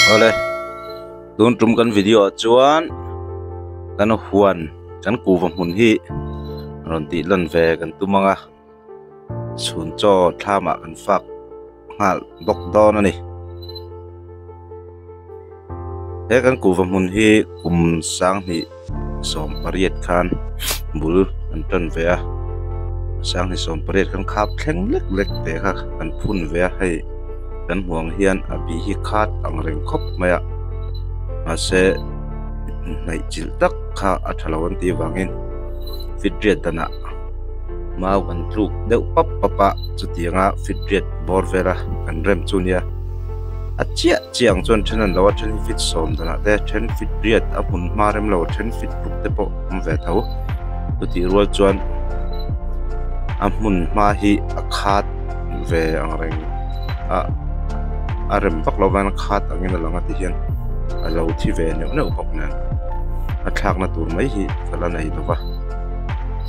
Awle tun tum kan video ah chuan kan huan kan kuhva hmun hi rawn tih lan ve kan tum ang a chhun chaw thlam ah kan fak nghal bawk dawn a ni. He kan kuhva hmun hi kum sanghnih 18 khan bul an tan ve a 2018 khan khap thleng lek lek te kha an phun ve a hei kan hmuh ang hian a bih hi khat ang reng khawp mai a mahse hnaih chilh tak kha a tha lo an tih avangin fit riat danah mau kan tluk deuh pap pap a chutianga fit riat bawr vela kan rem chu nia a chiah. Chiang chuan then an lo a then hi fit sawm danah te then fit riat a hmun hma rem lo then fit ruk te pawh awm ve tho chutih rual chuan a hmun hma hi a khat ve ang reng a a rem vak lo vang a khat angin a lang a ti hian a lo thi ve neuh neuh bawk nen a thlakna tur mai hi ka la nei lo va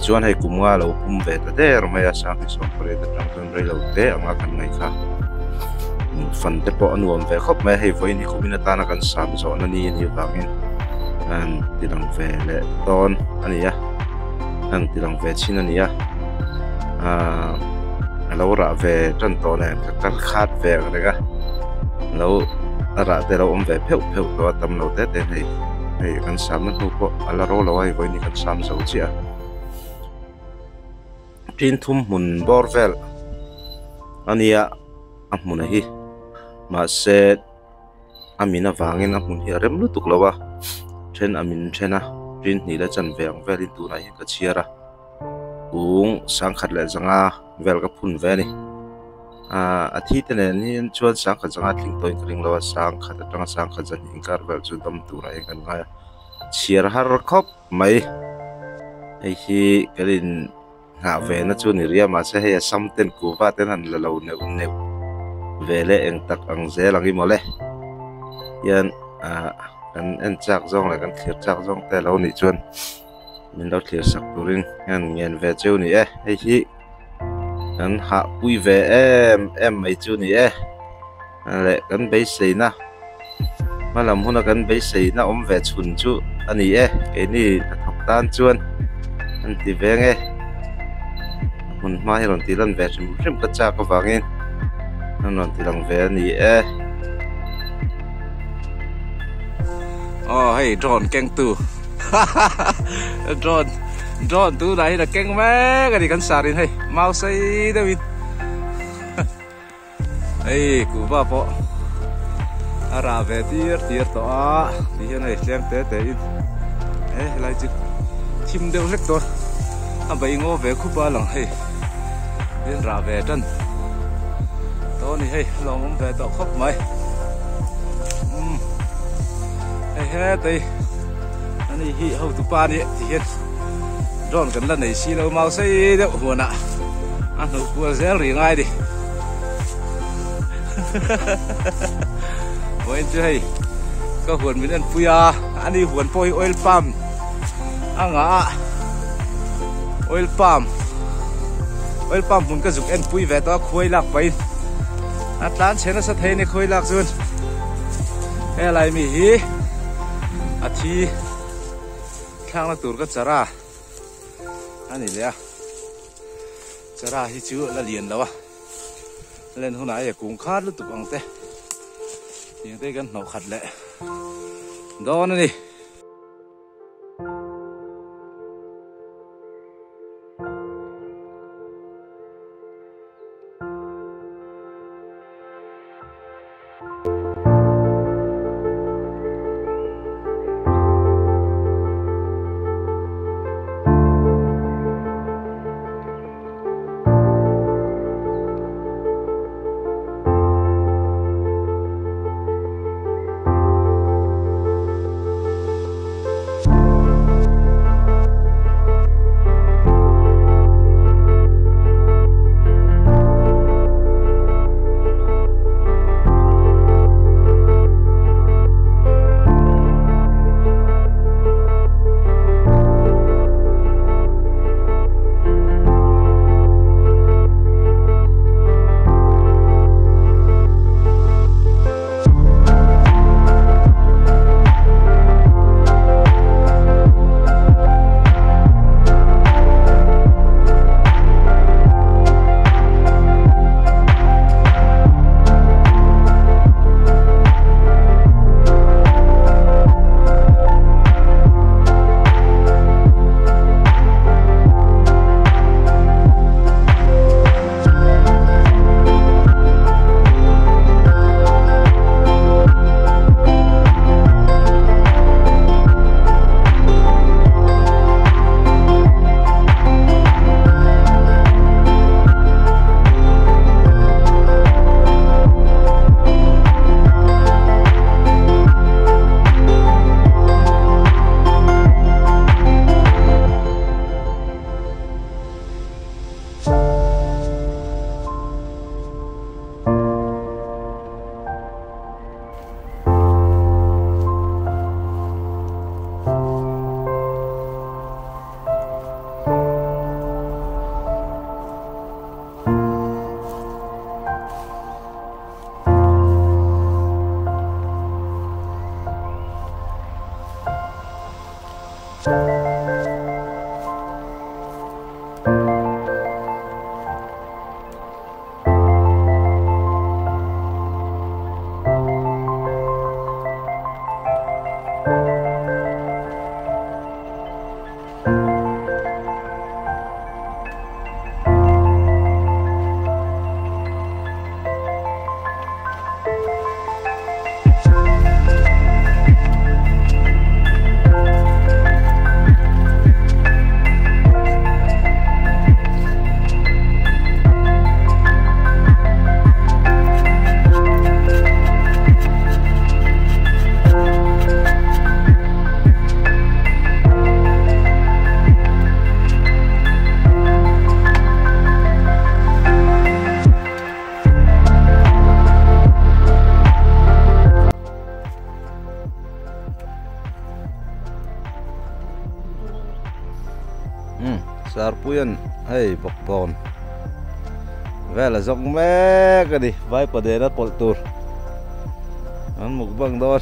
chuan hei kum nga lo pum ve ta der mai a 2018 atang chuan. Reilo te anga kan ngaih kha fan te pawh a nuam ve khawp mai a hei vawiin hi kumin atana kan sam zawhna ni a nih avangin an ti lang ve leh dawn a ni a an ti lang ve chin a ni a ahh a lo rah ve tan tawh nen ka kal khat ve ang reng a lo a rah te a lo awm ve pheuh pheuh tawh a tam lo te te hei hei kan samna hnu pawh a la ro lo a hei vawiin hi kan sam zo chiah a. Tin thum hmun bawr vel a nia a hmun hi mahse a min avangin a hmun hi a rem lutuk lo a then a min then a tin hnih leh chanve ang velin tunah hian ka chhiar a kung sangkhat leh zanga vel ka phun ve a ni ahh a thi te nen hian chuan sangkhat zanga tling tawhin ka ring lo a sangkhat atanga sangkhat zahnih inkar vel chu dam turah hian kan ngai a chhiar har khawp. Mai hei hi kan in nghah ve na chu a ni ria mahse hei a sam ten kuhva ten han la lo neuh neuh ve leh eng tak ang zel ang i mawle hian ah kan en chak zawng leh kan thlir chak zawng te alo nih chuan min lo thlir sak turin hian ngen ve cheu a ni e hei hi kan hahpui ve em em mai chu a ni e. Leh kan beiseina hmalam huna kan beiseina awm ve chhun chu a ni e keini hnathawk tan chuan an ti veng e hmun hma hi rawn tih lan ve hrim hrim ka chak avangin an rawn ti lang ve a ni e. Aw hei drone keng tu drone drone tunah hian a keng mek a ni kan sar in hei mau sei deuh in. Hei kuhva pawh a rah ve tir tir tawh a ti hian hei tlem te te in he helai chu thim deuh hlek tawh a bei ngaw ve khup a lang hei tin rah ve tan tawh a ni hei a lawmawm ve tawh khawp mai umm hei hetei ani hi hotupa a nih ti hian drone kan la nei si lo mau sei deuh huanah a hnuh kual zel rih ngai a ni vawiin chu hei ka huan min en pui a ani huan pawh hi oil palm a ngah a oil palm oil palm hmun ka zuk en pui ve tawh a khuai lak pahin a tlan chhe nasa thei a ni khuai lak chuan helai mi hi a thi. Thlakna tur ka chara a ni leh a, chara hi chu la lian lo a, len hunah hei a kung khat lutuk ang te tiang te hi kan hnawh khat leh dawn a ni. Puia'n hei bawkbawn vel a zawng mek a ni vaipa nena pawlh tur an mukbang dawn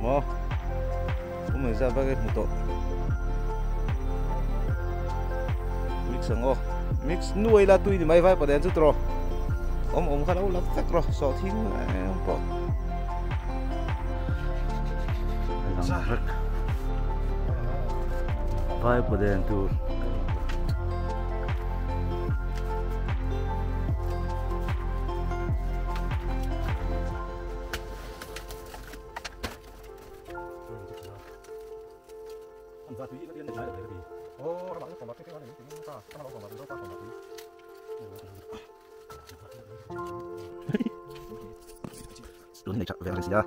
maw kum engzat vek i hmu tawh mix ang aw mix nuai la tui ni mai vaipa nen chu tawh awm awm kha lo la vek rawh sawhthing em pawh. Vai paden tur. Tun hi nei tha ve ang sia.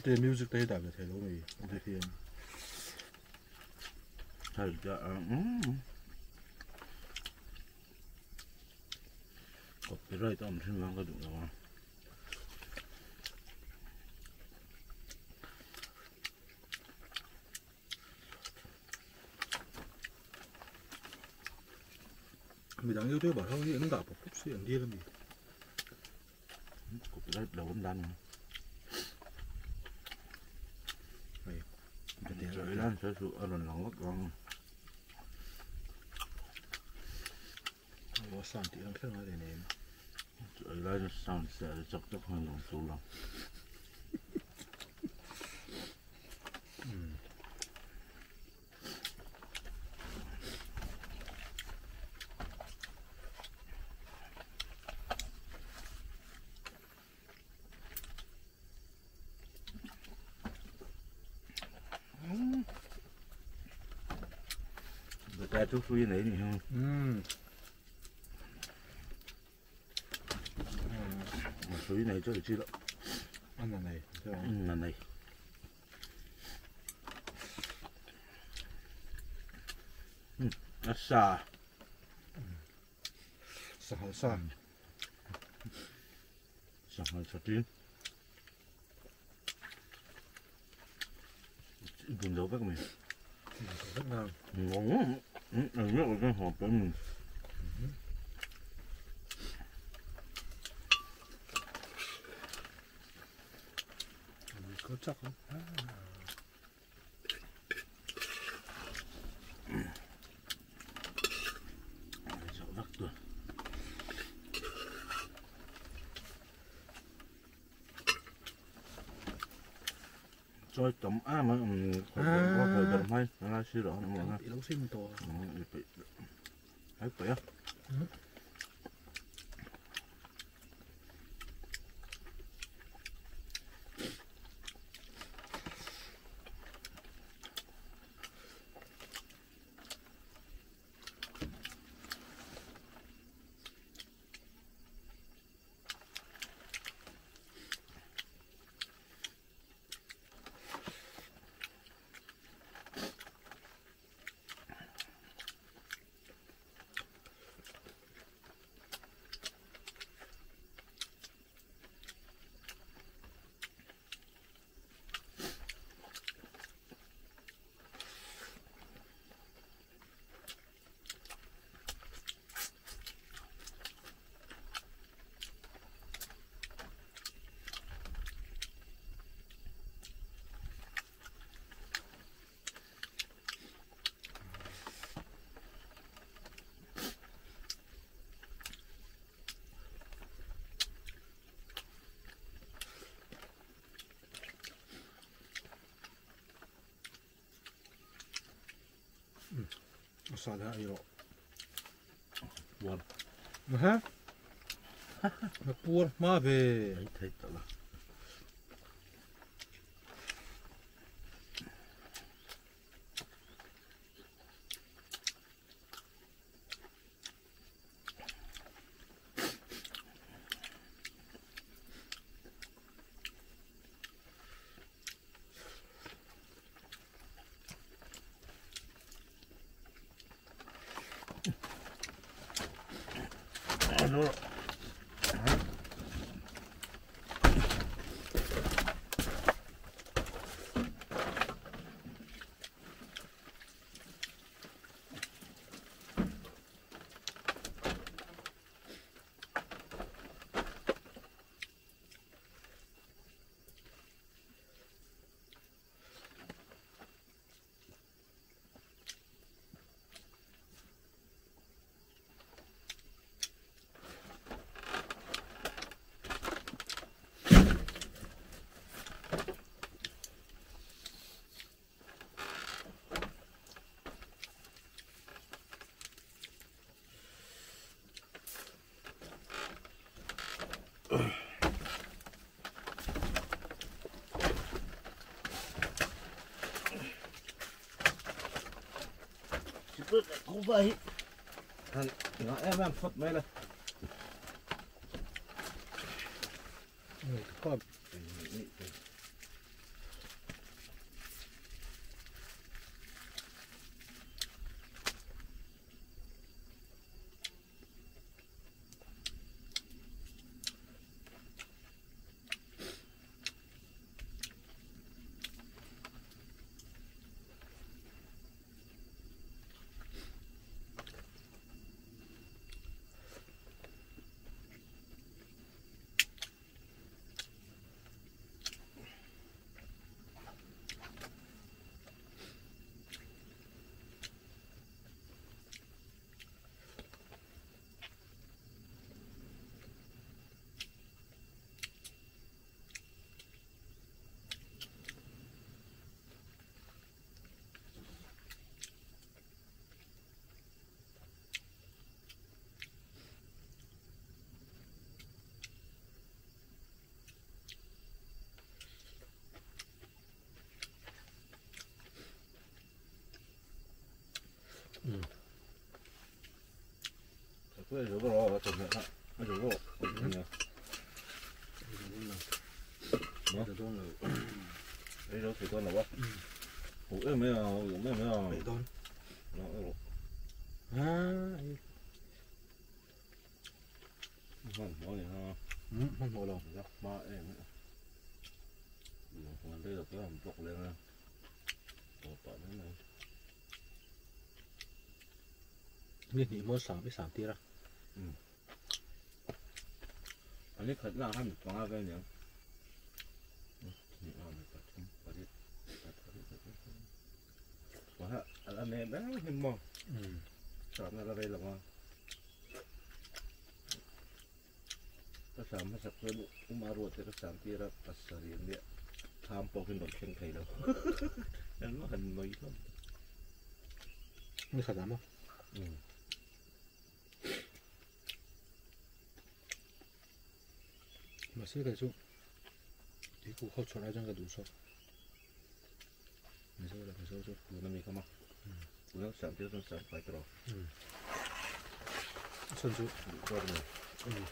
Music te dah ve thei lo mai te hian thei da copyright a awm thin vang ka duh lo a midang youtuber ho hi an dah pawp pawp si an dil a mi copyright lo an dan hei lan chu a rawn lang vak ang aw sound tih ang kher ngai leh nen lai sound se chak chak han lang tur lang Cái thuốc phi này nhỉ không? Mà suối này cho được chưa đó. Ăn là này. Là này. Sa. Sa sa. Sa sa tin. Buồn dấu các mình. Rất ngon. Ngon quá. Rất là cái hộp của mình. Có chắc không? Chawi tam em a khawih ber mai a lai sirah khan a awm a. I lo sim tawh a. I peih ai peih a. A sal hi a ei rawh. Puar. Ha? Na puar hma ve. Ei thei ta la. Em em phawt mai la. Khawp. Ni hnih maw sam i sam tir a. Ani khat na han panga vel niang. Ni a mi pathum pariat wa ha ala ne ba hin mo. Sam na la rei lo ma. Ka sam ma sak chuan uma ruat te ka sam tir a pasarih an nia. Thlam pawh khi rawn thleng thei lo. An va han nawi hlawm. Ni khat ah maw? Mahse kei chu tuikuk ho chhuah lai chuan ka duh sawt. Mizo leh Mizo chu tun ami kha maw? Tuna siam tir chuan siam fai tawh. Chhan chu Duh tawk a ni.